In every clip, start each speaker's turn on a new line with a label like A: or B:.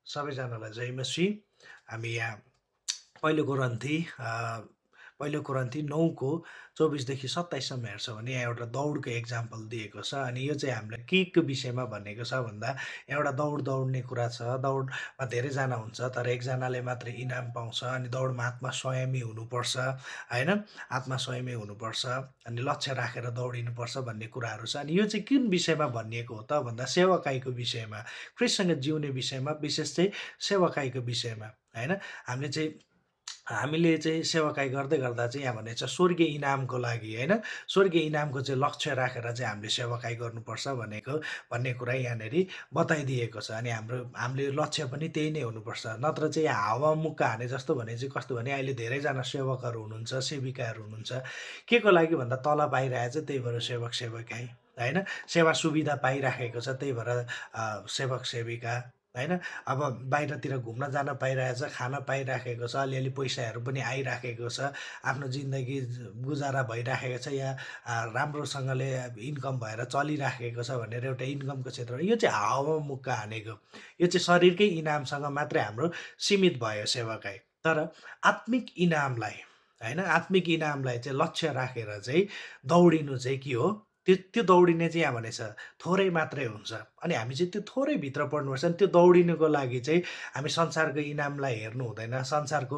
A: सबैजनालाई जय मसी। हामी यहाँ पहिलो कोरन्थी 9को 24 देखि 27सम्म हेर्छौँ भने यहाँ एउटा दौडको एक्जाम्पल दिएको छ। अनि यो चाहिँ हामीलाई के विषयमा भनेको छ भन्दा एउटा दौड्ने कुरा छ। दौडमा धेरैजना हुन्छ तर एकजनाले मात्रै इनाम पाउँछ। अनि दौडमा आत्मसंयमी हुनुपर्छ, होइन, आत्मसंयमी हुनुपर्छ अनि लक्ष्य राखेर दौडिनुपर्छ भन्ने कुराहरू छ। अनि यो चाहिँ कुन विषयमा भनिएको हो त भन्दा सेवाकाईको विषयमा, ख्रिस्टसँग जिउने विषयमा, विशेष चाहिँ सेवाकाईको विषयमा, होइन। हामीले चाहिँ सेवाकाई गर्दै गर्दा चाहिँ यहाँ भनेको छ स्वर्गीय इनामको लागि, होइन, स्वर्गीय इनामको चाहिँ लक्ष्य राखेर चाहिँ हामीले सेवाकाई गर्नुपर्छ भन्ने कुरा यहाँनिर बताइदिएको छ। अनि हामीले लक्ष्य पनि त्यही नै हुनुपर्छ। नत्र चाहिँ हावामुक्का हाने जस्तो भने चाहिँ कस्तो भने अहिले धेरैजना सेवकहरू हुनुहुन्छ, सेविकाहरू हुनुहुन्छ, के को लागि भन्दा तल पाइरहेछ त्यही भएर सेवकाई, होइन, सेवा सुविधा पाइराखेको छ त्यही भएर सेवक सेविका, होइन। अब बाहिरतिर घुम्न जान पाइरहेछ, खान पाइराखेको छ, अलिअलि पैसाहरू पनि आइराखेको छ, आफ्नो जिन्दगी गुजारा भइराखेको छ, या राम्रोसँगले इन्कम भएर चलिराखेको छ भनेर एउटा इन्कमको क्षेत्र। यो चाहिँ हावामुक्का हानेको, यो चाहिँ शरीरकै इनामसँग मात्रै हाम्रो सीमित भयो सेवाकाई। तर आत्मिक इनामलाई, होइन, आत्मिक इनामलाई चाहिँ लक्ष्य राखेर चाहिँ दौडिनु चाहिँ के हो, त्यो दौडिने चाहिँ यहाँ भनेछ थोरै मात्रै हुन्छ। अनि हामी चाहिँ त्यो थोरै भित्र पर्नुपर्छ। अनि त्यो दौडिनुको लागि चाहिँ हामी संसारको इनामलाई हेर्नु हुँदैन, संसारको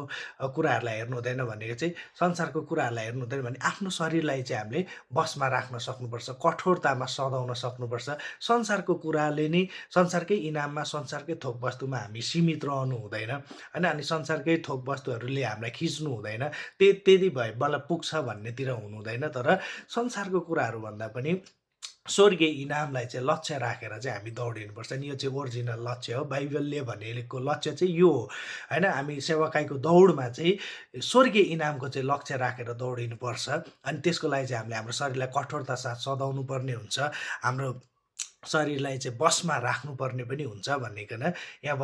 A: कुराहरूलाई हेर्नु हुँदैन। भनेको चाहिँ संसारको कुराहरूलाई हेर्नु हुँदैन भने आफ्नो शरीरलाई चाहिँ हामीले बसमा राख्न सक्नुपर्छ, कठोरतामा सधाउन सक्नुपर्छ। संसारको कुराले नै, संसारकै इनाममा, संसारकै थोक वस्तुमा हामी सीमित रहनु हुँदैन, होइन। अनि संसारकै थोक वस्तुहरूले हामीलाई खिच्नु हुँदैन, त्यति भए मलाई पुग्छ भन्नेतिर हुनु हुँदैन। तर संसारको कुराहरू भन्दा पनि स्वर्गीय इनामलाई चाहिँ लक्ष्य राखेर चाहिँ हामी दौडिनुपर्छ। अनि यो चाहिँ ओरिजिनल लक्ष्य हो। बाइबलले भनेको लक्ष्य चाहिँ यो हो, होइन। हामी सेवाकाईको दौडमा चाहिँ स्वर्गीय इनामको चाहिँ लक्ष्य राखेर दौडिनुपर्छ। अनि त्यसको लागि चाहिँ हामीले हाम्रो शरीरलाई कठोरता साथ सधाउनु पर्ने हुन्छ, हाम्रो शरीरलाई चाहिँ बसमा राख्नुपर्ने पनि हुन्छ भनिकन यहाँ